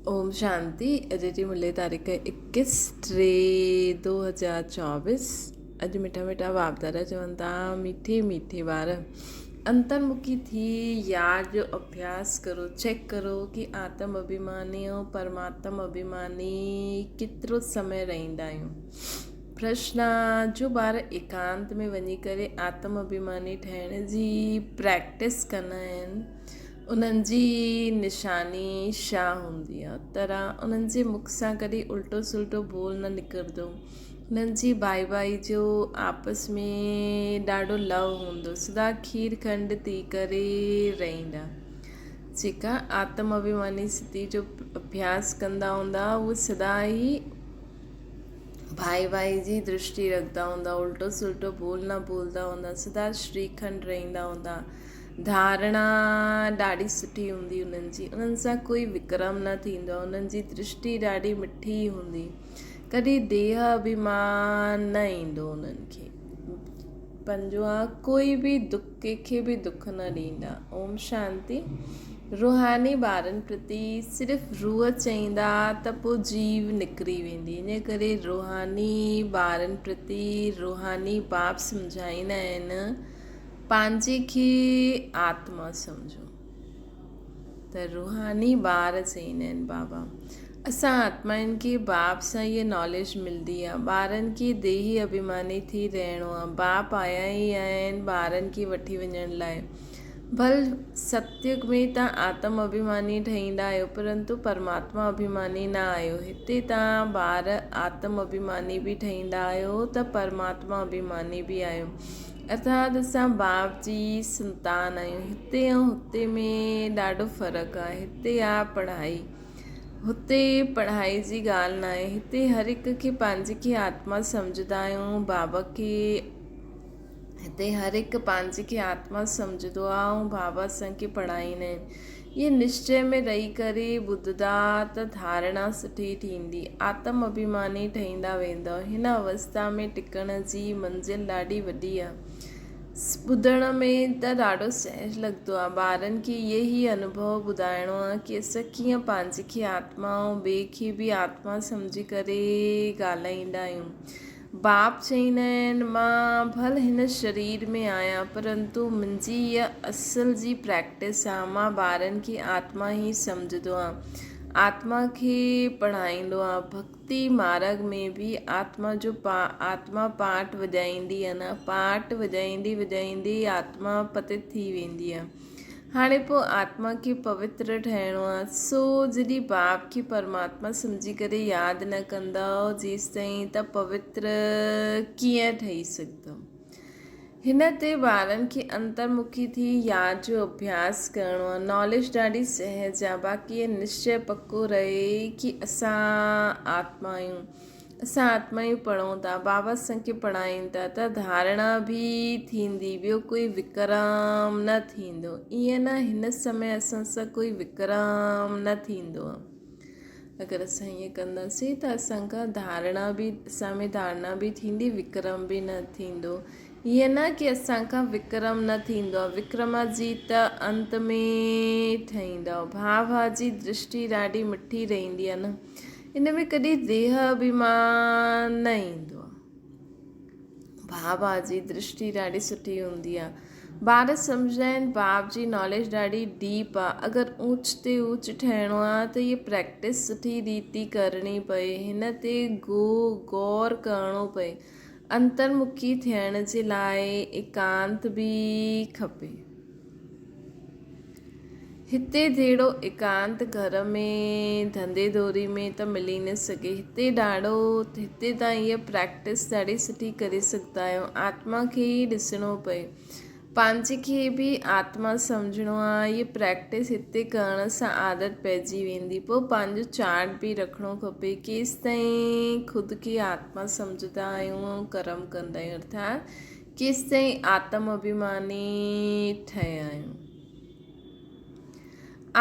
اوم شانتي اڄ جي ملي تاريخ اڪيس ٽي دو هزار چوويس اڄ مٺا مٺا باپ دادا چون ٿا مٺي مٺي ٻار انترمکي ٿي ياد جو اڀياس ڪرو چيڪ ڪرو ڪي آتم اڀيماني ۽ پرماتم اڀيماني ڪيترو سمي رهندا آهيون پرشن جو ٻار ايڪانت ۾ وڃي ڪري آتم اڀيماني ٺهڻ جي پريڪٽس ڪندا آهن انهن جي نشاني ڇا هوندي آ؟ ترا انهن جي مک سان ڪڏهن الٽو سلٽو ٻول نه نڪرندو. انهن جي ڀائي ڀائي جو آپس ۾ ڏاڍو لو هوندو. سدا کير کنڊ ٿي ڪري رهندا. جيڪا آتم اڀيماني ستي جو اڀياس ڪندا هوندا اهي سدا ئي ڀائي ڀائي جي درشٽي رکندا هوندا. الٽو سلٽو ٻول نه ٻولدا هوندا. سدا شريکنڊ رهندا هوندا. ڌارڻا ڏاڍي سٺي هوندي انهن جي انهن سان ڪوئي وڪرم نه ٿيندو آهي انهن جي درشٽي ڏاڍي مٺي هوندي ڪڏهن ديهه اڀيمان نه ايندو انهن کي پنجون آ ڪوئي به دک ڪنهن کي به دک نه ڏيندا اوم شانتي روحاني ٻارن پرتي صرف روح چئيندا ته پوء جيو نڪري ويندي ان ڪري روحاني ٻارن پرتي روحاني باپ سمجهائيندا آهن پنهنجي کي آتما سمجهو ته روحاني ٻار چئيندا آهن بابا اسان آتمائن کي باپ سان اها ناليج ملدي آهي ٻارن کي ديهي اڀيماني ٿي رهڻو آهي باپ آيا ئي آهن ٻارن کي وٺي وڃڻ لاء ڀل ستيگ ۾ تان آتم اڀيماني ٺهيندا آهيو پرنتو پرماتما اڀيماني نه آهيو هتي تان ٻار آتم اڀيماني به ٺهيندا آهيو ته پرماتما اڀيماني به آهيو ارٿات اسان باپ جي سنتان آهيون. هتي ۽ هتي ۾ ڏاڍو فرق آهي. هتي آ پڙهائي. هتي پڙهائي جي ڳالهه ناهي. هتي هر هڪ کي پنهنجي کي آتما سمجهندا آهيون. بابا کي هتي هر هڪ پنهنجي کي آتما سمجهندو آ ۽ بابا اسان کي پڙهائيندا آهن. اهي نشچي ۾ رهي ڪري ٻڌندا ته ڌارڻا سٺي ٿيندي. آتم اڀيماني ٺهيندا ويندؤ. هن اوستا ۾ ٽڪڻ جي منزل ڏاڍي وڏي آ. ٻڌڻ ۾ ته ڏاڍو سهج لڳندو آ. ٻارن کي اهي ئي انوڀو ٻڌائڻو آ ڪي اسان ڪيئن پنهنجي کي آتما ۽ ٻئي کي به آتما سمجهي ڪري ڳالهائيندا آهيون. باپ چئيندا آهن، مان ڀل هن شرير ۾ آهيان، پرنتو منهنجي هيء اصل جي پريڪٽس آ، مان ٻارن کي آتما ئي سمجهندو آهيان، آتما کي پڙهائيندو آهيان. ڀڳتي مارڳ ۾ به آتما جو آتما پاٽ وڄائيندي آ نه، پاٽ وڄائيندي وڄائيندي آتما پتت ٿي ويندي آ. هاڻي پوء آتما کي پوتر ٺهڻو آ، سو جڏهن باپ کي پرماتما سمجهي ڪري ياد نه ڪندؤ جيستائين ته پوتر ڪيئن ٺهي سگهندؤ؟ هن تي ٻارن کي انترمکي ٿي ياد جو اڀياس ڪرڻو آ. ناليج ڏاڍي سهج آ، باقي اهو نشچي پڪو رهي ڪي اسان آتما آهيون. اسان آتمائون پڙهون ٿا، بابا اسان کي پڙهائين ٿا ته ڌارڻا به ٿيندي، ٻيو ڪوئي وڪرام نه ٿيندو. ائين نه هن سمي اسان سان ڪوئي وڪرام نه ٿيندو آهي. اگر اسان ائين ڪنداسين ته اسان کان ڌارڻا به اسان ۾ ڌارڻا به ٿيندي وڪرم به نه ٿيندو. ائين نه ڪي اسان کان وڪرم نه ٿيندو آهي، وڪرماجيت ته انت ۾ ٺهيندو. ڀاء ڀاء جي درشٽي ڏاڍي مٺي رهندي آهي نه. ان ۾ ڪڏهن ديهه اڀيمان نه ايندو آهي. بابا جي درشٽي ڏاڍي سٺي هوندي آهي. ٻار سمجهندا آهن باب جي ناليج ڏاڍي ڊيپ آهي. اگر اوچ تي اوچ ٺهڻو آهي ته هيء پريڪٽس سٺي ريتي ڪرڻي پئي. هن تي غور ڪرڻو پئي. انترمکي ٿيڻ جي لاء ايڪانت به کپي. هتي جهڙو ايڪانت گهر ۾ ڌنڌي ڌوري ۾ ته ملي نه سگهي. هتي ڏاڍو هتي تان هيء پريڪٽس ڏاڍي سٺي ڪري سگهندا آهيو. آتما کي ئي ڏسڻو پئي. پنهنجي کي به آتما سمجهڻو آ. هيء پريڪٽس هتي ڪرڻ سان عادت پئجي ويندي. پوء پنهنجو چارٽ به رکڻو کپي. ڪيستائين خود کي آتما سمجهندا آهيون ۽ ڪرم ڪندا آهيون ارٿات ڪيستائين آتم اڀيماني ٺهيا آهيون.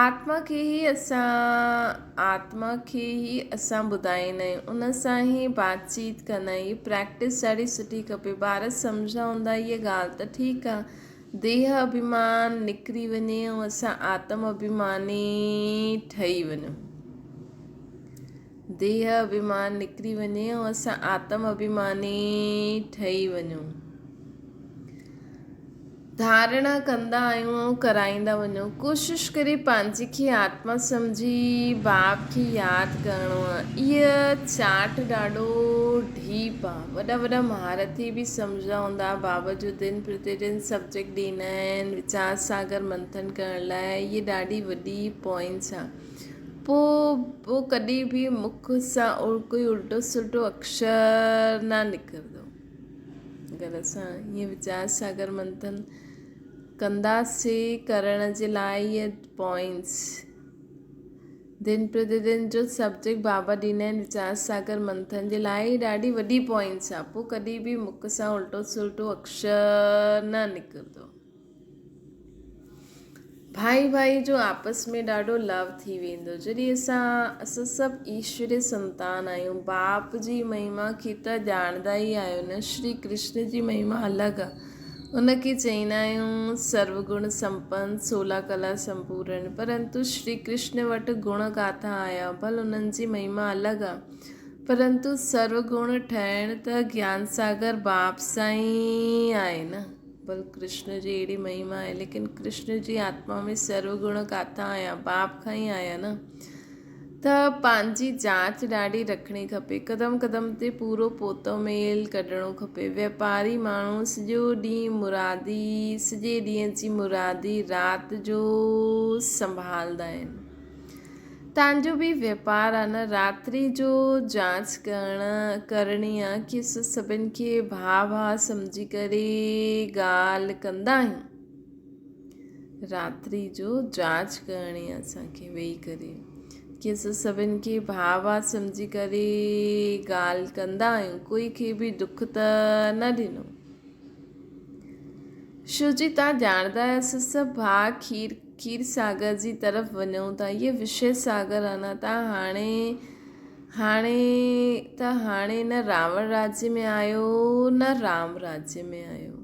آتما کي ئي اسان آتما کي ئي اسان ٻڌائيندا آهيون ان سان ئي بات چيت ڪندا آهيون. پريڪٽس ڏاڍي سٺي کپي. ٻار سمجهندا هوندا هيء ڳالهه ته ٺيڪ آهي. ديهه اڀيمان نڪري وڃي ۽ اسان آتم اڀيماني ٺهي وڃون. ديهه اڀيمان نڪري وڃي ۽ اسان آتم اڀيماني ٺهي وڃون. ڌارڻا ڪندا آهيون ۽ ڪرائيندا وڃون. ڪوشش ڪري پنهنجي کي آتما سمجهي باپ کي ياد ڪرڻو آ. اهي چارٽ ڏاڍو ڊيپ آ. وڏا وڏا مهارٿي به سمجهندا هوندا. بابا جو دن پرتي دن سبجيڪٽ ڏيندا آهن ويچار ساگر منٿن ڪرڻ لاء. اهي ڏاڍي وڏي پوائنٽس آ. پوء ڪڏهن به مک سان ڪوئي الٽو سلٽو اڪشر نه نڪرندو. اگر اسان ائين ويچار ساگر منٿن ڪنداسين ڪرڻ جي لاء اهي پوائنٽس دن پرتي دن جو سبجيڪٽ بابا ڏيندا آهن ويچار ساگر منٿن جي لاء هي ڏاڍي وڏي پوائنٽس آهي پوء ڪڏهن به مک سان الٽو سلٽو اڪشر نه نڪرندو. ڀائي ڀائي جو آپس ۾ ڏاڍو لو ٿي ويندو جڏهن اسان اسان سڀ ايشوري سنتان آهيون باپ جي مهما کي ته ڄاڻندا ئي آهيو نه شري ڪرشن جي مهما الڳ آ ان کي چئيندا آهيون سرو گڻ سمپن سولا ڪلا سمپورن پرنتو شري ڪرشن وٽ گڻ ڪاٿان آيا ڀل انهن جي مهما الڳ آ پرنتو سرو گڻ ٺهڻ ته گيان ساگر باپ سان ئي آهي نه. بل ڪرشن جي اهڙي مهما آهي ليڪن ڪرشن جي آتما ۾ سرو گڻ ڪاٿان آيا باپ کان ئي آيا نه ته پنهنجي جاچ ڏاڍي رکڻي کپي قدم قدم تي پورو پوتو ميل ڪڍڻو کپي ويپاري ماڻهو سڄو ڏينهن مرادي سڄي ڏينهن جي مرادي رات جو سنڀالدا آهن تان جو به ويپار آ نه راتري جو جاچ ڪرڻ ڪرڻي آ ڪي اسان سڀن کي ڀاء ڀاء سمجهي ڪري ڳالهه ڪندا آهيون راتري جو جاچ ڪرڻي آ اسان کي ويهي ڪري ڪي اسان سڀن کي ڀاء ڀاء سمجهي ڪري ڳالهه ڪندا آهيون ڪوئي کي به دک ته نه ڏنو. شو جي تان ڄاڻندا آهيو اسان سڀ ڀاء کير کير ساگر جي طرف وڃون ٿا اهي وشيه ساگر آهي نه تان هاڻي هاڻي ته هاڻي نه راوڻ راجيه ۾ آيو نه رام راجيه ۾ آيو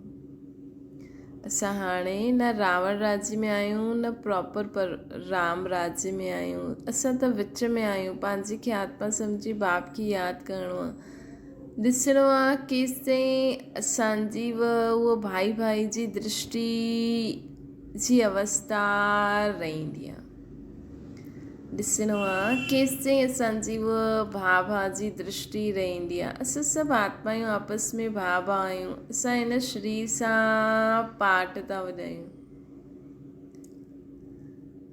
اسان هاڻي نه راوڻ راجيه ۾ آهيون نه پراپر پر رام راجيه ۾ آهيون اسان ته وچ ۾ آهيون پنهنجي کي آتما سمجهي باپ کي ياد ڪرڻو آهي ڏسڻو آ ڪيستائين اسان جي به اهو ڀائي ڀائي جي درشٽي جي اوستا رهندي آ. ڏسڻو آ ڪيستائين اسان جي اهو ڀاء ڀاء جي درشٽي رهندي آ. اسان سڀ آتمايون آپس ۾ ڀاء ڀاء آهيون. اسان هن شرير سان پاٽ ٿا وڄايون.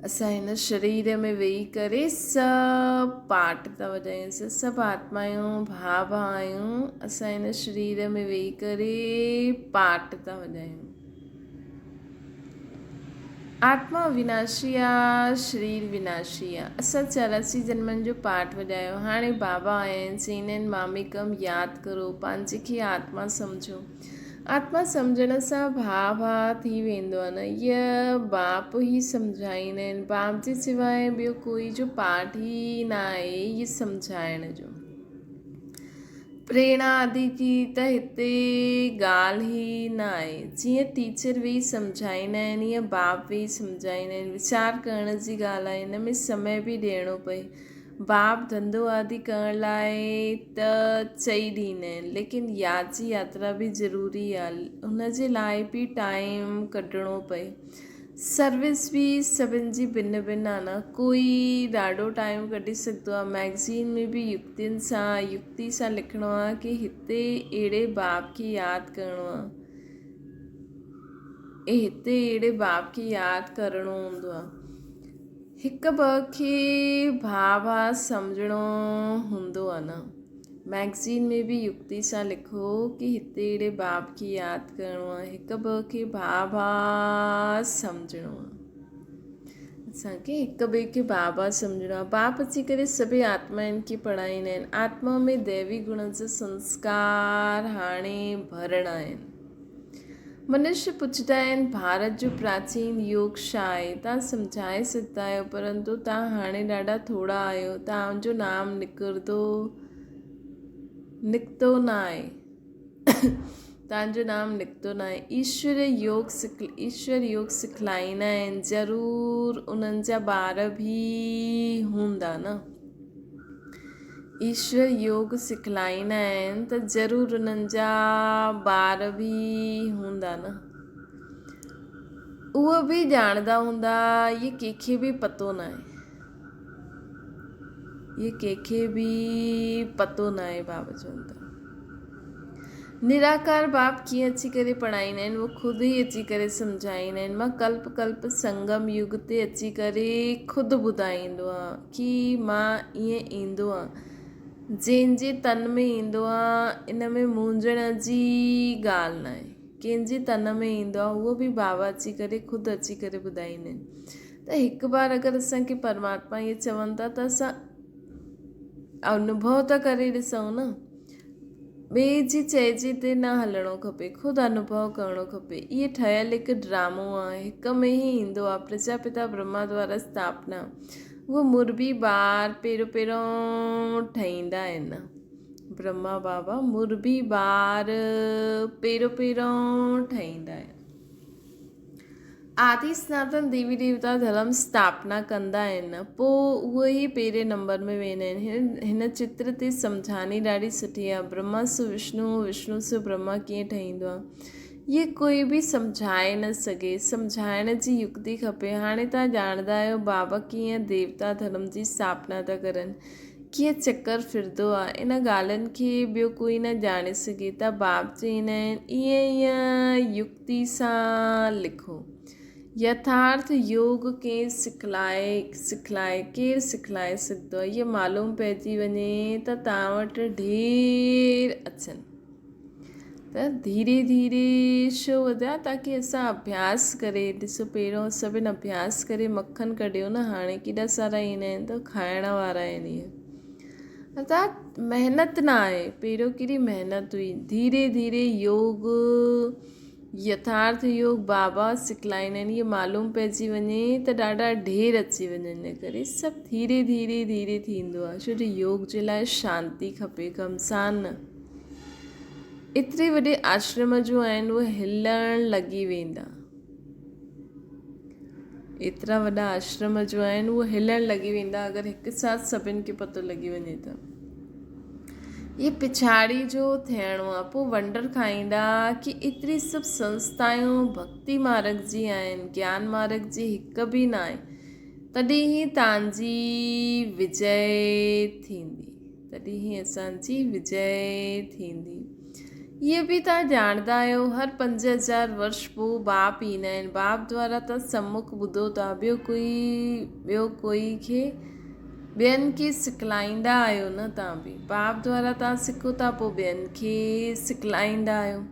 اسان هن شرير ۾ ويهي ڪري سڀ پاٽ ٿا وڄايون اسان سڀ آتمايون ڀاء ڀاء آهيون اسان هن شرير ۾ ويهي ڪري پاٽ ٿا وڄايون آتما وناشي آ شرير وناشي آ اسان 84 جنمن جو پاٽ وڄايو هاڻي بابا آيا آهن چئيندا آهن ماميڪم ياد ڪرو پنهنجي کي آتما سمجهو آتما سمجهڻ سان ڀاء ڀاء ٿي ويندو آهي نه اهي باپ ئي سمجهائيندا آهن باپ جي سواء ٻيو ڪوئي جو پاٺ ئي نه آهي اهي سمجهائڻ جو پريرڻا آدي جي ته هتي ڳالهه ئي نه آهي جيئن ٽيچر ويهي سمجهائيندا آهن ائين باپ ويهي سمجهائيندا آهن ويچار ڪرڻ جي ڳالهه آهي هن ۾ سمي به ڏيڻو پئي باپ ڌنڌو آدي ڪرڻ لاء ته چئي ڏيندا آهن ليڪن ياد جي ياترا به ضروري آهي ان جي لاء به ٽائيم ڪڍڻو پئي سروس به سڀن جي ڀن ڀن آهي نه ڪوئي ڏاڍو ٽائيم ڪڍي سگهندو آهي مئگزين ۾ به يڪتين سان يڪتي سان لکڻو آهي ڪي هتي اهڙي باپ کي ياد ڪرڻو آهي هتي اهڙي باپ کي ياد ڪرڻو هوندو آهي هڪ ٻه کي ڀاء ڀاء سمجهڻو هوندو آ نه. مئگزين ۾ به يڪتي سان لکو ڪي هتي اهڙي باب کي ياد ڪرڻو آ. هڪ ٻه کي ڀاء ڀاء سمجهڻو آ. اسان کي هڪ ٻئي کي ڀاء ڀاء سمجهڻو آ. باپ اچي ڪري سڀئي آتمائن کي پڙهائيندا آهن. آتما ۾ ديوي گڻ جا سنسڪار هاڻي ڀرڻا آهن. منشي پڇندا آهن، ڀارت جو پراچين يوگ ڇا آهي؟ توهان سمجهائي سگهندا آهيو، پرنتو توهان هاڻي ڏاڍا ٿورا آهيو، توهان جو نام نڪرندو نڪتو نه آهي. توهان جو نام نڪتو نه آهي. ايشور يوگ ايشور يوگ سکلائيندا آهن، ضرور انهن جا ٻار به هوندا نه؟ ايشور يوگ سکلائيندا آهن ته ضرور انهن جا ٻار به هوندا نه. اهو به ڄاڻندا هوندا اهي ڪنهن کي به پتو ناهي. اهي ڪنهن کي به پتو ناهي بابا چون ٿا. نراڪار باپ ڪيئن اچي ڪري پڙهائيندا آهن اهو خود ئي اچي ڪري سمجهائيندا آهن مان ڪلپ ڪلپ سنگم يگ تي اچي ڪري خود ٻڌائيندو آهيان ڪي مان ائين ايندو آهيان جنهن جي تن ۾ ايندو آهيان ان ۾ مونجهڻ جي ڳالهه ناهي ڪنهن جي تن ۾ ايندو آهي اهو به بابا اچي ڪري خود اچي ڪري ٻڌائيندا آهن ته هڪ بار اگر اسان کي پرماتما ائين چون ٿا ته اسان انوڀو ته ڪري ڏسون نه ٻئي جي چئجي تي نه هلڻو کپي، خود انوڀو ڪرڻو کپي. اهي ٺهيل هڪ ڊرامو آهي، هڪ ۾ ئي ايندو آهي، پرجاپتا برهما دوارا اسٿاپنا. اهو مربي ٻار پهريون پهريون ٺهيندا آهن. برهما بابا مربي ٻار پهريون پهريون ٺهيندا آهن. آدي سناتن ديوي ديوتا ڌرم اسٿاپنا ڪندا آهن پوء اهي ئي پهرين نمبر ۾ ويندا آهن. هن چتر تي سمجهاني ڏاڍي سٺي آهي. برهما سو وشنو وشنو سو برهما ڪيئن ٺهيندو آهي. هيء ڪوئي به سمجهائي نه سگهي. سمجهائڻ جي يڪتي کپي. هاڻي توهان ڄاڻندا آهيو بابا ڪيئن ديوتا ڌرم جي اسٿاپنا ٿا ڪرن. ڪيئن چڪر ڦرندو آ. ان ڳالهين کي ٻيو ڪوئي نه ڄاڻي سگهي ته باب چئيندا آهن ائين ائين يڪتي سان لکو. يٿارٿ يوگ ڪئين سکلائي سکلائي ڪير سکلائي سگهندو آ. اهو معلوم پئجي وڃي ته توهان وٽ ڍير اچن. ته ڌيري ڌيري شو وڌيا تاڪي اسان اڀياس ڪري ڏسو پهريون سڀن اڀياس ڪري مکن ڪڍيو نه هاڻي ڪيڏا سارا ايندا آهن ته کائڻ وارا آهن اهي ارٿات محنت نه آهي پهريون ڪيڏي محنت هئي ڌيري ڌيري يوگ يٿارٿ يوگ بابا سکلائيندا آهن اهي معلوم پئجي وڃي ته ڏاڍا ڍير اچي وڃن ان ڪري سڀ ڌيري ڌيري ڌيري ٿيندو آهي ڇو جو يوگ جي لاء شانتي کپي گهمسان نه ايتري وڏي آشرم جو آهن اهي هلڻ لڳي ويندا. ايترا وڏا آشرم جو آهن اهي هلڻ لڳي ويندا اگر هڪ ساٿ سڀن کي پتو لڳي وڃي ته. هي پڇاڙي جو ٿيڻو آهي پوء ونڊر کائيندا ڪي ايتري سڀ سنسٿايون ڀڳتي مارگ جي آهن گيان مارگ جي هڪ به ناهي تڏهن ئي تان جي وجي ٿيندي. تڏهن ئي اسان جي وجئه ٿيندي. اهي به توهان ڄاڻندا آهيو، هر 5000 ورش پوء باپ ايندا آهن. باپ دوارا توهان سمک ٻڌو ٿا، ٻيو ڪوئي ٻيو ڪوئي کي ٻين کي سکلائيندا آهيو نه توهان به باپ دوارا توهان سکو ٿا پوء ٻين کي سکلائيندا آهيو.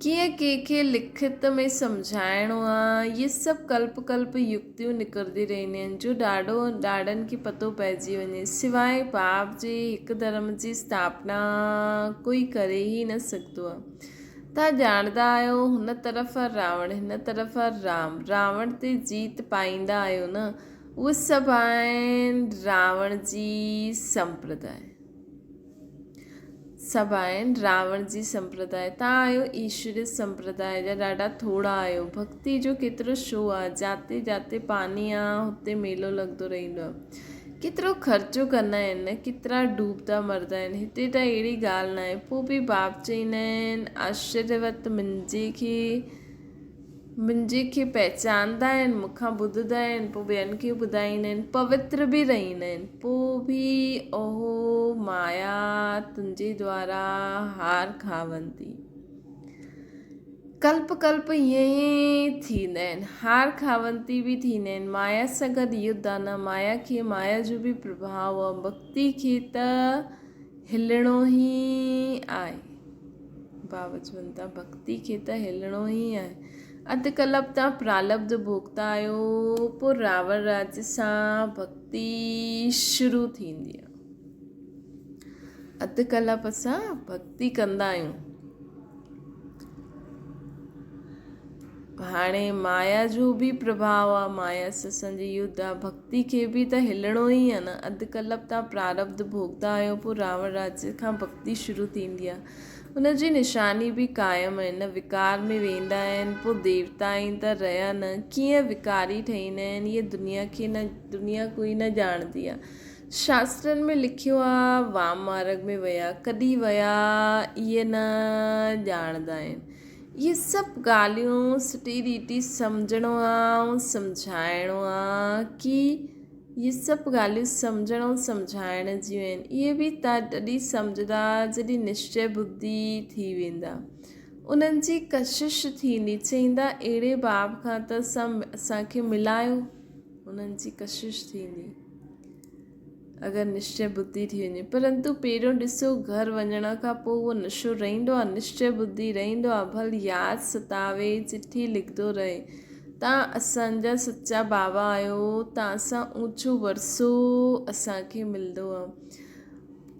ڪيئن ڪنهن کي لکت ۾ سمجهائڻو آ، اهي سڀ ڪلپ ڪلپ يڪتيون نڪرنديون رهنديون آهن، جو ڏاڍو ڏاڍن کي پتو پئجي وڃي. سواء باپ جي هڪ ڌرم جي اسٿاپنا ڪوئي ڪري ئي نه سگهندو آ. توهان ڄاڻندا آهيو، هن طرف آ راوڻ، هن طرف آ رام. راوڻ تي جيت پائيندا آهيو نه؟ اهي سڀ آهن راوڻ جي سمپرداء. سڀ آهن راوڻ جي سمپرداء تان آهيو ايشوري سمپرداء جا ڏاڍا ٿورا آهيو ڀڳتي جو ڪيترو شو آ جاتي جاتي پاني آ هتي ميلو لڳندو رهندو آ ڪيترو خرچو ڪندا آهن نه ڪيترا ڊوبدا مردا آهن هتي ته اهڙي ڳالهه ناهي پوء به باپ چئيندا آهن آشچريوت منهنجي کي منهنجي کي پهچاندا آهن، مون کان ٻڌندا آهن، پوء ٻين کي ٻڌائيندا آهن، پوتر به رهندا آهن، پوء به اهو مايا تنهنجي دوارا هار کاوندي. ڪلپ ڪلپ ائين ئي ٿيندا آهن، هار کاوندي به ٿيندا آهن، مايا سان گڏ يڌ آهي نه، مايا کي مايا جو به پرڀاء آهي، ڀڳتي کي ته هلڻو ئي آهي. بابا چون ٿا ڀڳتي کي ته هلڻو ئي آهي. اڌ ڪلپ تان پرالبڌ ڀوڳتا آهيو، پوء راوڻ راڄ سان ڀڳتي شروع ٿيندي آهي. اڌ ڪلپ اسان ڀڳتي ڪندا آهيون. هاڻي مايا جو به پرڀاء آ، مايا سان اسان جي يڌ آ، ڀڳتي کي به ته هلڻو ئي آ نه. اڌ ڪلپ تان پراربڌ ڀوڳتا آهيو، پوء راوڻ راڄ کان ڀڳتي شروع ٿيندي آ. ان جي نشاني به قائم آهي نه. وڪار ۾ ويندا آهن، پوء ديوتا آهن ته رهيا نه. ڪيئن وڪاري ٺهيندا آهن، اهي دنيا کي نه دنيا ڪوئي نه ڄاڻندي آ. شاسترن ۾ لکيو آ وام مارڳ ۾ ويا، ڪڏهن ويا اهي نه ڄاڻندا آهن. اهي سڀ ڳالهيون سٺي ريتي سمجهڻو آ ۽ سمجهائڻو آ ڪي اهي سڀ ڳالهيون سمجهڻ ۽ سمجهائڻ جون آهن. اهي به تڏهن سمجهندا جڏهن نشچي ٻڌي ٿي ويندا. انهن جي ڪشش ٿيندي، چئيندا اهڙي باب کان ته اسان کي ملايو. انهن جي ڪشش ٿيندي اگر نشچي ٻڌي ٿي وڃي. پرنتو پهريون ڏسو گهر وڃڻ کان پوء اهو نشو رهندو آهي، نشچي ٻڌي رهندو آهي، ڀل ياد ستاوي، چٺي لکندو رهي. تان اسان جا سچا بابا آهيو، تان سان اوچو ورثو اسان کي ملندو آهي.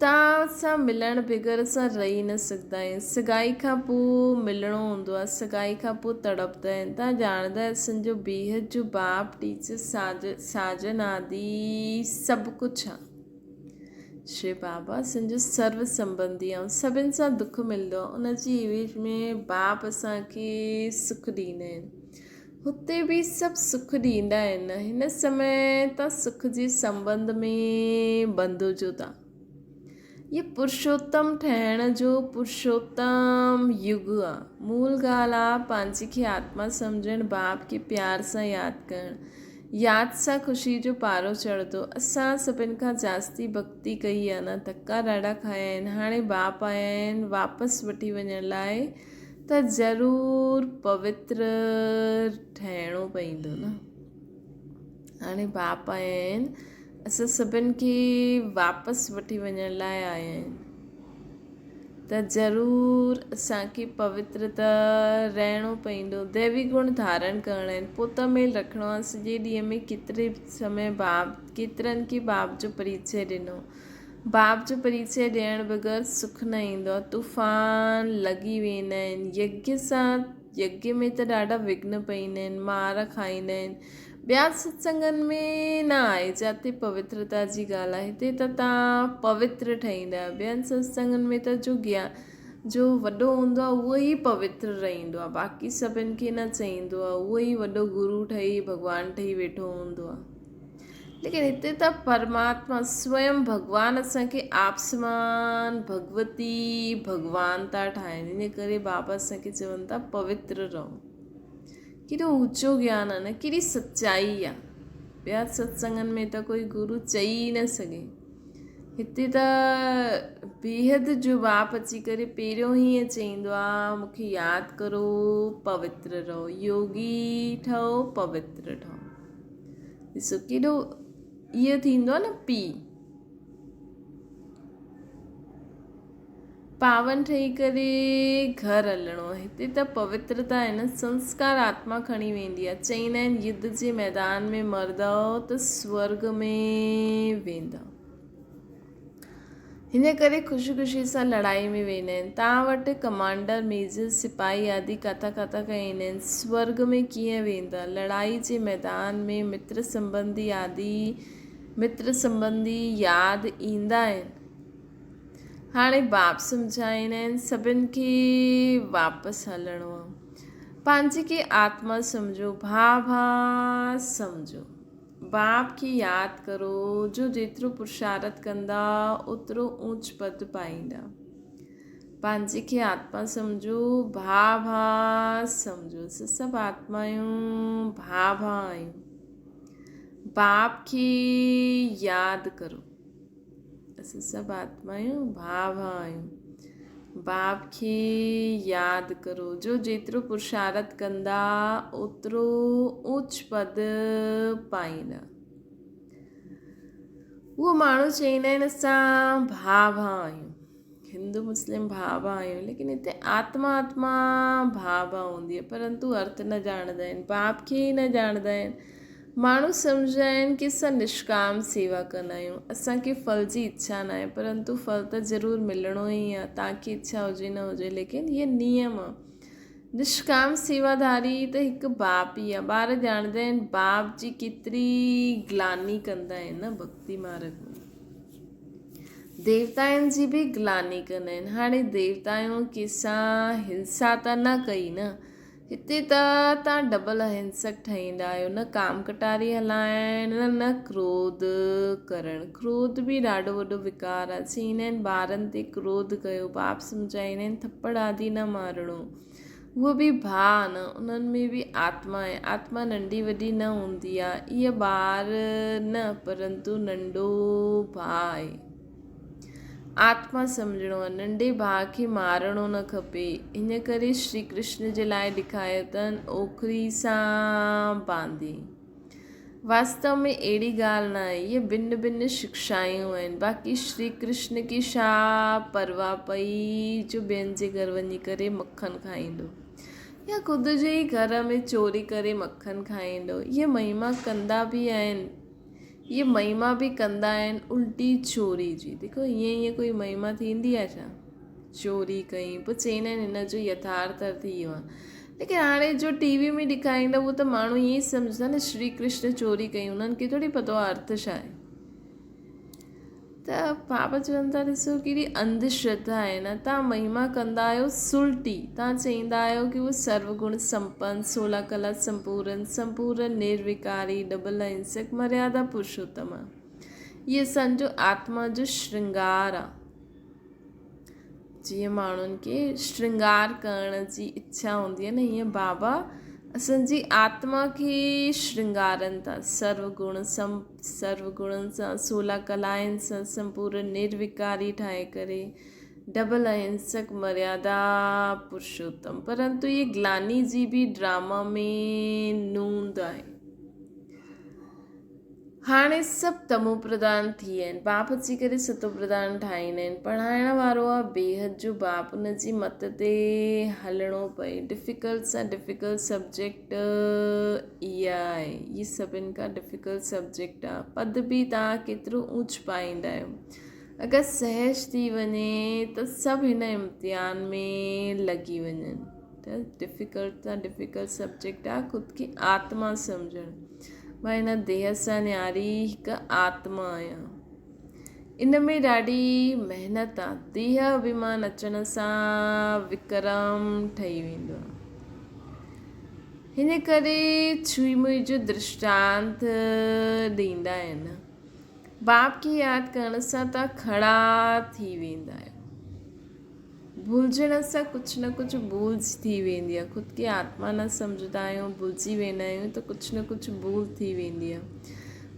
توهان سان ملڻ بغير اسان رهي نه سگهندا آهيون. سگائي کان پوء ملڻو هوندو آهي. سگائي کان پوء تڙپندا آهن. توهان ڄاڻندا آهيو اسان جو بيحد جو باپ، ٽيچر، ساجن آدي سڀ ڪجهه آهي. شري بابا اسان جو سرو سنبنڌي آهي. سڀن سان دک ملندو آهي. ان جي عيوض ۾ باپ اسان کي سک ڏيندا آهن. هتي به سڀ سک ڏيندا آهن. هن سمي تان سک جي سنٻنڌ ۾ بند هجو ٿا. هي پرشوتم ٺهڻ جو پرشوتم يگ آ. مول ڳالهه آ پنهنجي کي آتما سمجهڻ، باپ کي پيار سان ياد ڪرڻ. ياد سان خوشي جو پارو چڙهندو. اسان سڀن کان جاستي ڀڳتي ڪئي آ نه، ڌڪا ڏاڍا کايا آهن. هاڻي باپ آيا آهن واپس وٺي وڃڻ لاء. ته ضرور پوتر ٺهڻو پئيندو نه. هاڻي باپ آيا آهن، اسان سڀن کي واپس وٺي وڃڻ لاء آيا آهن ته ضرور اسان کي پوتر ته رهڻو پئيندو. ديوي گڻ ڌارڻ ڪرڻا آهن، پوء ته ميل رکڻو آهي. سڄي ڏينهن ۾ ڪيتري سمي باپ ڪيترن کي باپ جو پريچي ڏنو. باپ جو پريچئه ڏيڻ بغير سک نه ايندو آهي. طوفان لڳي ويندا آهن. يگيه سان يگيه ۾ ته ڏاڍا وگهن پئيندا آهن، مار کائيندا آهن. ٻيا ستسنگن ۾ نه آهي جاتي پوترتا جي ڳالهه آهي. هتي ته تان پوتر ٺهيندا آهيو. ٻين ستسنگن ۾ ته جو گيان جو وڏو هوندو آهي اهو ئي پوتر رهندو آهي. باقي سڀن کي نه چئيندو آهي. اهو ئي وڏو گرو ٺهي ڀڳوان ٺهي ويٺو هوندو آهي. ليڪن هتي ته پرماتما سويم ڀڳوان اسان کي آپسمان ڀڳوتي ڀڳوان ٿا ٺاهين ان ڪري بابا اسان کي چون ٿا پوتر رهو ڪيڏو اوچو گيان آهي نه ڪيڏي سچائي آهي ٻيا ستسنگن ۾ ته ڪوئي گرو چئي ئي نه سگهي هتي ته بيحد جو باپ اچي ڪري پهريون ئي ائين چئيندو آهي مونکي ياد ڪرو پوتر رهو يوگي ٺهو پوتر ٺهو ڏسو ڪيڏو اهو ٿيندو آهي نه پي پاون ٺهي ڪري گهر هلڻو آهي هتي ته پوترتا آهي نه سنسڪار آتما کڻي ويندي آهي چئيندا آهن يڌ جي ميدان ۾ مرندؤ ته سورگ ۾ ويندؤ هن ڪري خوشي خوشي سان لڙائي ۾ ويندا آهن. توهان وٽ ڪمانڊر، ميجر، سپاهي آدي ڪاٿان ڪاٿان کان ايندا آهن. سورڳ ۾ ڪيئن ويندا؟ لڙائي جي ميدان ۾ متر سنٻنڌي آدي متر سنٻنڌي ياد ايندا آهن. هاڻي باپ سمجهائيندا آهن، سڀن کي واپس هلڻو آهي. پنهنجي کي آتما سمجهو، ڀاء ڀاء سمجهو. باپ کي ياد ڪرو جو جيترو پرشارت ڪندا اوترو اونچ پد پائيندا. پنهنجي کي آتما سمجهو، ڀاء ڀاء سمجهو. اسان سڀ آتمايون ڀاء ڀاء آهيون. باپ کي ياد ڪرو. اسان سڀ آتمايون ڀاء ڀاء آهيون. باپ کي ياد ڪرو جو جيترو پرشارت ڪندا اوترو اوچ پد پائيندا. اهو ماڻهو چئيندا آهن اسان ڀاء ڀاء آهيون. هندو مسلم ڀاء ڀاء آهيون ليڪن هتي آتما آتما ڀاء ڀاء هوندي آهي پرنتو ارٿ نه ڄاڻندا آهن باپ کي ئي نه ڄاڻندا آهن ماڻهو سمجهندا آهن ڪي اسان نشڪام سيوا ڪندا آهيون اسان کي ڦل جي اڇا نه آهي پرنتو ڦل ته ضرور ملڻو ئي آهي توهان کي اڇا هجي نه هجي ليڪن هيء نيم آهي نشڪام سيواڌاري ته هڪ باپ ئي آهي ٻار ڄاڻندا آهن باپ جي ڪيتري گلاني ڪندا آهن نه ڀڳتي مارگ ۾ ديوتائن جي به گلاني ڪندا آهن. هاڻي ديوتائن ڪنهن سان هنسا ته نه ڪئي نه. هتي ته توهان ڊبل اهنسڪ ٺهيندا آهيو، نه ڪام ڪٽاري هلائڻ نه ڪروڌ ڪرڻ. ڪروڌ به ڏاڍو وڏو وڪار آهي. چئيندا آهن ٻارن تي ڪروڌ ڪيو، باپ سمجهائيندا آهن ٿپڙ آدي نه مارڻو. اهو به ڀاء نه، انهن ۾ به آتما آهي. آتما ننڍي وڏي نه هوندي آهي. اهي ٻار نه پرنتو ننڍو ڀاء آهي. آتما سمجهڻو آهي، ننڍي ڀاء کي مارڻو نه کپي. ان ڪري شري ڪرشن جي لاء لکايو اٿن، اوکري سان باندي. واستو ۾ اهڙي ڳالهه نه آهي. اهي ڀن ڀن شڪشايون آهن. باقي شري ڪرشن کي ڇا پرواهه پئي جو ٻين جي گهر وڃي ڪري مکن کائيندو يا خود جي ئي گهر ۾ چوري ڪري مکن کائيندو. اهي مهما ڪندا به آهن. اهي مهما به ڪندا آهن الٽي چوري جي. ديکو ائين ائين ڪوئي مهما ٿيندي آهي ڇا؟ چوري ڪئي پوء چئيندا آهن هن جو يٿارٿ ارٿ اهو آهي. ليڪن هاڻي جو ٽي وي ۾ ڏيکاريندا اهو ته ماڻهو ائين ئي سمجهندا نه شري ڪرشن چوري ڪئي انهن کي ٿوري پتو آهي ارٿ ڇا آهي. ته بابا چون ٿا ڏسو ڪهڙي انڌ شرڌا آهي نه تان مهما ڪندا آهيو سلٽي تان چئيندا آهيو ڪي هو سرو گڻ سمپن سولا ڪلا سمپورن سمپورن نروڪاري ڊبل اهنسڪ مريادا پرشوتم آ هي اسان جو آتما جو شرنگار آ جيئن ماڻهن کي شرنگار ڪرڻ جي اڇا هوندي آهي نه هيئن بابا اسان جي آتما کي شرنگارن ٿا سرو گڻ سم سرو گڻن سان سولا ڪلائن سان سمپورن نروڪاري ٺاهي ڪري ڊبل اهنسڪ مريادا پرشوتم پرنتو هي گلاني جي به ڊراما ۾ نوند آهي. هاڻي سڀ تمو پرڌان ٿي ويا آهن. باپ اچي ڪري ستو پرڌان ٺاهيندا آهن. پڙهائڻ وارو آهي بيحد جو باپ ان جي مت تي هلڻو پئي. ڊفيڪلٽ سان ڊفيڪلٽ سبجيڪٽ اها آهي. هي سڀن کان ڊفيڪلٽ سبجيڪٽ آهي. پد به توهان ڪيترو اوچ پائيندا آهيو. اگر سهج ٿي وڃي ته سڀ هن امتحان ۾ لڳي وڃن. ته ڊفيڪلٽ سان ڊفيڪلٽ سبجيڪٽ آهي خود کي آتما سمجهڻ. مان هن ديهه سان نياري هڪ آتما آهيان. ان ۾ ڏاڍي محنت آ. ديهه اڀيمان اچڻ سان وڪرم ٺهي ويندو آ. هن ڪري ڇوئي موئي جو درشٽانت ڏيندا آهن. باپ کي ياد ڪرڻ سان توهان کڙا ٿي ويندا آهيو. ڀلجڻ سان ڪجهه نه ڪجهه ڀول ٿي ويندي آهي. خود کي آتما نه سمجهندا آهيون، ڀلجي ويندا آهيون ته ڪجهه نه ڪجهه ڀول ٿي ويندي آهي.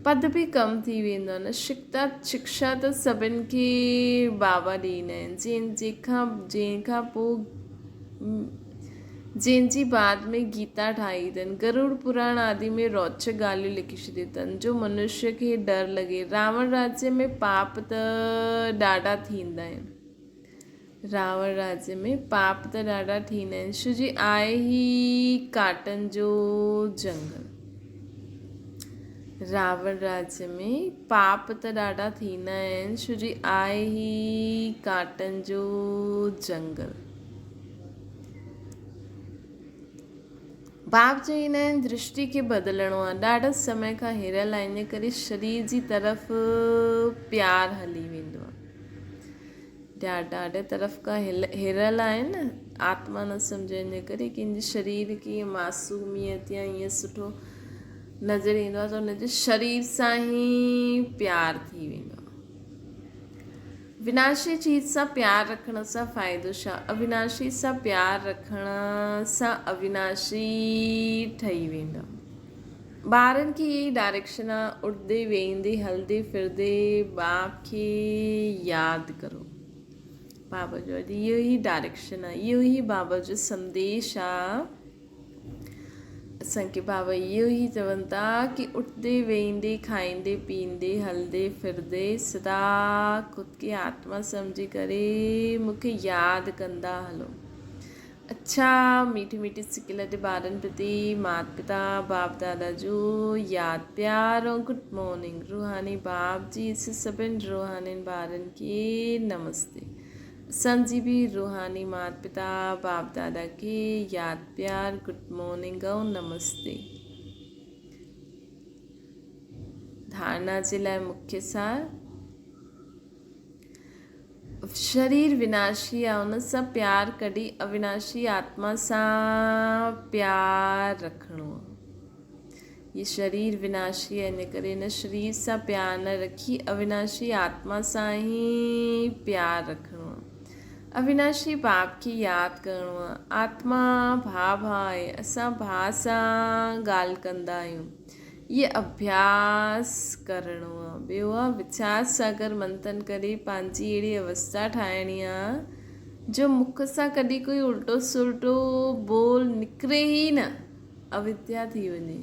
پد به ڪم ٿي ويندو آهي نه. شڪتا شڪشا ته سڀن کي بابا ڏيندا آهن. جنهن جنهن کان پوء جنهن جي بعد ۾ گيتا ٺاهي اٿن. گرڙ پراڻ آدي ۾ روچڪ ڳالهيون لکي ڇڏيون اٿن، جو منشيه کي ڊر لڳي. راوڻ راجيه ۾ پاپ ته ڏاڍا ٿيندا آهن. راوڻ راجيه ۾ پاپ ته ڏاڍا ٿيندا آهن، ڇو جي آهي هي ڪاٽن جو جنگل. راوڻ راجيه ۾ پاپ ته ڏاڍا ٿيندا آهن، ڇو جي آهي هي ڪاٽن جو جنگل. باب چئيندا آهن درشٽي کي بدلڻو آهي. ڏاڍا سمي کان هريل آهي ان ڪري شرير جي طرف پيار هلي ويندو آهي. ڏاڍي طرف کان هريل آهي نه آتما نه سمجهي ان ڪري ڪنهن جي شرير کي ائين معصوميت يا ائين سٺو نظر ايندو آهي ته ان جي شرير سان ئي پيار ٿي ويندو آهي. وناشي چيز سان پيار رکڻ سان فائدو ڇا؟ اويناشي سان پيار رکڻ سان اويناشي ٺهي ويندا. ٻارن کي اهي ئي ڊائريڪشن آ، اٺندي ويهندي هلندي ڦرندي باپ کي ياد ڪرو. بابا جو اڄ اهو ئي ڊائريڪشن آ، اهو ئي بابا جو سنديش آ. اسان کي بابا اهو ئي چون ٿا ڪي اٺندي ويهندي کائيندي پيئندي هلندي ڦرندي سدا خود کي آتما سمجهي ڪري مون کي ياد ڪندا هلو. اڇا ميٺي ميٺي سڪيل تي ٻارن پرتي مات پتا باپ دادا جو ياد پيار ۽ گڊ مارننگ روحاني باپ جي سڀن روحانين ٻارن کي نمستي. اسان جي به روحاني مات پتا باپ دادا کي ياد پيار گڊ مارننگ ۽ نمستي. ڌارنا جي لاء مکيه سار. شرير وناشي آ ان سان پيار ڪڍي اويناشي آتما سان پيار رکڻو آ. هي شرير وناشي آ ان ڪري هن شرير سان پيار نه رکي اويناشي آتما سان ئي پيار رکڻو آ. اويناشي باپ کي ياد ڪرڻو آ. آتما ڀاء ڀاء آهي اسان ڀاء سان ڳالهه ڪندا آهيون. اهي اڀياس ڪرڻو آ. ٻيو آ ويچار ساگر منٿن ڪري پنهنجي اهڙي اوستا ٺاهڻي آ جو مک سان ڪڏهن ڪوئي الٽو سلٽو ٻول نڪري ئي نه، اويديا ٿي وڃي.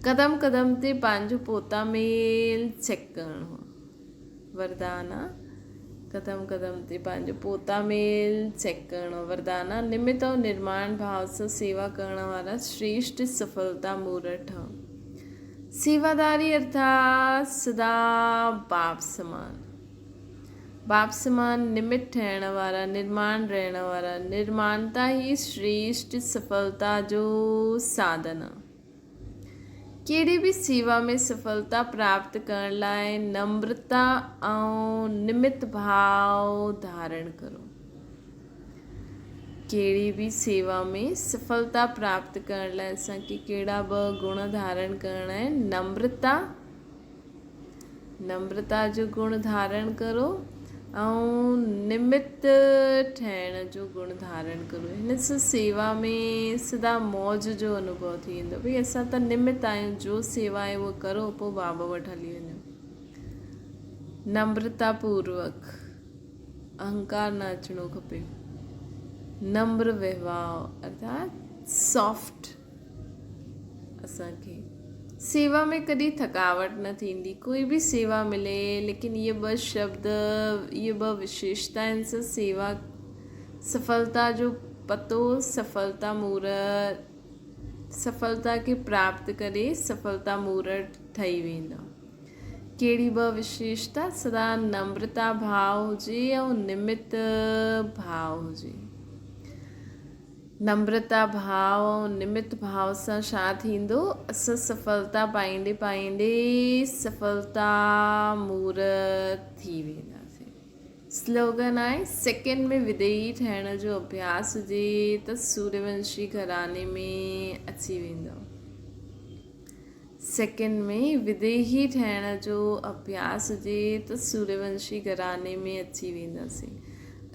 قدم قدم تي پنهنجو پوتا ميل چيڪ ڪرڻو آ. وردان آ قدم قدم تي پنهنجو پوتا ميل چيڪ ڪرڻو وردان آ نمت ۽ نرماڻ ڀاو سان سيوا ڪرڻ وارا شريشٽ سڦلتا مورت ٺهو سيواداري ارٿات سدا باپ سمان باپ سمان نمت ٺهڻ وارا نرماڻ رهڻ وارا نرماڻتا ئي شريشٽ سڦلتا جو ساڌن آ. ڪهڙي به سيوا ۾ سڦلتا پراپت ڪرڻ لاء نمرتا ۽ نمت ڀاء ڌارڻ ڪرو. ڪهڙي به سيوا ۾ سڦلتا پراپت ڪرڻ لاء اسان کي ڪهڙا ٻه گڻ ڌارڻ ڪرڻا آهن؟ نمرتا نمرتا جو گڻ ڌارڻ ڪرو ۽ نمت ٺهڻ جو گڻ ڌارڻ ڪرو. هن سان سيوا ۾ سدا موج جو انوڀو ٿي ويندو. ڀئي اسان ته نمت آهيون، جو سيوا آهي اهو ڪرو پوء بابا وٽ هلي وڃو. نمرتا پوروڪ اهنڪار نه اچڻو کپي. نمر وهواء ارٿات سافٽ. اسان کي سيوا ۾ ڪڏهن ٿڪاوٽ نه ٿيندي. ڪوئي به سيوا ملي ليڪن اهي ٻه شبد اهي ٻه وشيشتائن سان سيوا سڦلتا جو پتو سڦلتا مورت سڦلتا کي پراپت ڪري سڦلتا مورت ٺهي ويندو. ڪهڙي ٻه وشيشتا سدا نمرتا ڀاء هجي ۽ نمت ڀاء هجي. نمرتا ڀاء ۽ نمت ڀاء سان ڇا ٿيندو؟ اسان سڦلتا پائيندي پائيندي سڦلتا مورت ٿي وينداسين. سلوگن آهي، سيڪنڊ ۾ وديهي ٺهڻ جو اڀياس هجي ته سوريونشي گهراڻي ۾ اچي ويندؤ. سيڪنڊ ۾ وديهي ٺهڻ جو اڀياس هجي ته سوريونشي گهراڻي ۾ اچي وينداسين.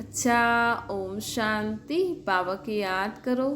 اڇا اوم شانتي بابا کي ياد ڪرو.